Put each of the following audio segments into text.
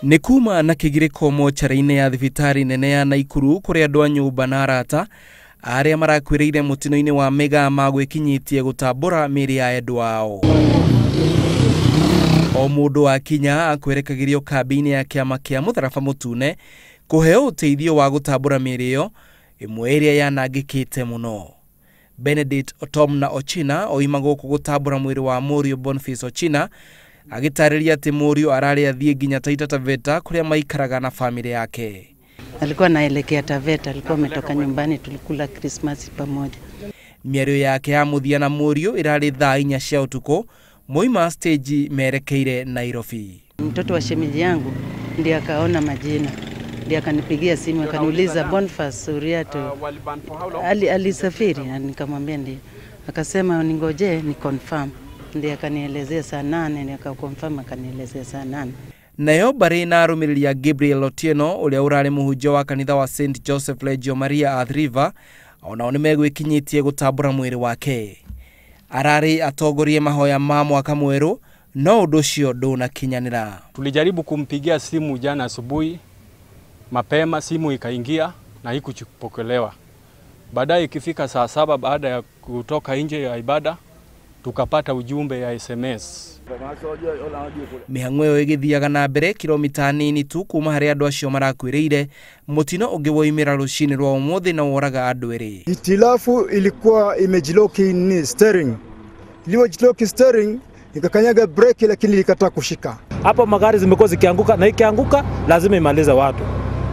Nĩ kuma na kĩgirĩko mocarĩ-inĩ ya thibitarĩ nene ya Naikuru kũrĩa andũ a nyũmba na arata arĩa marakuĩrĩire mũtino-inĩ wa mĩgaa magwĩkinyĩtie gũtambũra mĩĩrĩ ya endwa ao. O mũndũ akinya akwerekagĩrio kambĩ-inĩ ya kĩama kĩa Mũtharaba Mũtune kũheo ũteithio wa gũtambũra mĩĩrĩ ĩyo ĩmwe ĩrĩa yanangĩkĩte mũno. Benedict Otomna Ochina oima gũkũ gũtambũra mwĩrĩ wa mũriũ Boniface Ochina agĩtarĩria atĩ mũriũ ararĩ athiĩ nginya Taita Taveta kũrĩa maikaraga na famĩlĩ yake. Alikuwa anaelekea Taveta, alikuwa ametoka nyumbani, tulikula Christmas pamoja. Mĩario yake ya mũthia na mũriũ ĩrarĩ thaa 4 cia ũtukũ moima stage merekeire Nairobi. Mtoto wa shemeji yangu ndiye akaona majina, ndiye akanipigia simu akaniuliza Boniface Uriato alisafiri, nikamwambia ndiyo. Akasema ningoje ni confirm, ndiye akanielezea saa 8, ndiye akaconfirm akanielezea saa 8. Nayo mbarĩ na arũmĩrĩri a Gabriel Otieno ũrĩa ũrarĩ mũhunjia wa kanitha wa St Joseph Legio Maria Athi River onao nĩmegwĩkinyĩtie gũtambũra mwĩrĩ wake. Ararĩ atongorie mahoya ma mwaka mwerũ no ũndũ ũcio ndũnakinyanĩra. Tulijaribu kumpigia simu jana asubuhi mapema, simu ikaingia na haikupokelewa. Baadaye ikifika saa 7 baada ya kutoka nje ya ibada tukapata ujumbe ya SMS. Mĩhang'o ĩyo ĩgĩthiaga na mbere kilomita nini tu kuma harĩa andũ acio marakuĩrĩire. Mũtino ũngĩ woimĩra rũcinĩ rwa ũmũthĩ na woraga andũ erĩ. Hitilafu ilikuwa imejiloki ni steering. Ilipojiloki steering ikakanyaga breki lakini ilikataa kushika. Hapo magari zimekuwa zikianguka na ikianguka lazima imalize watu.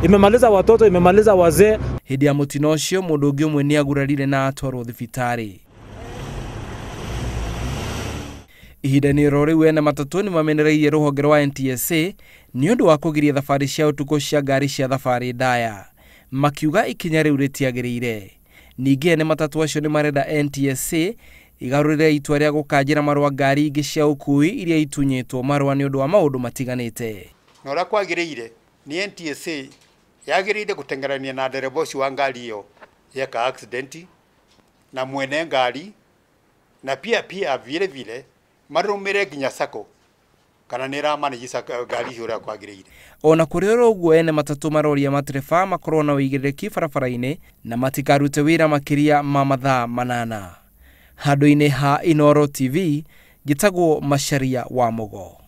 Imemaliza watoto, imemaliza wazee. Hĩndĩ ya mũtino ũcio mũndũ ũngĩ ũmwe nĩagurarire na atwarwo thibitarĩ. Ihinda-inĩ oro rĩu ene matatũ nĩmamenereirie rũhonge rwa NTSA nĩ ũndũ wa kũgiria thabarĩ cia ũtukũ cia ngari cia thabarĩ ndaya, makiuga ikinya rĩu rĩtiagĩrĩire. Ningĩ ene matatũ acio nĩmarenda NTSA igarũrĩre itua rĩa gũkanjĩra marũa ngari ingĩ cia ũkui iria itunyĩtwo marũa nĩ ũndũ wa maũndũ matiganĩte. Na ũrĩa kwagĩrĩire nĩ NTSA yagĩrĩire gũteng'erania na ndereba ũcio wa ngari ĩyo yeka accident na mwene ngari na pia vile vile marumire nginya sako kana nĩ ĩramanage ngari icio ũrĩa kwagĩrĩire. Ona kũrĩ oro ũguo ene matatũ maroria matereba makorwo na ũigĩrĩrĩki barabara-inĩ na matikarute wĩra makĩria ma mathaa 8. Handũ-inĩ ha Inooro TV njĩtagwo Macharia wa Mũgo.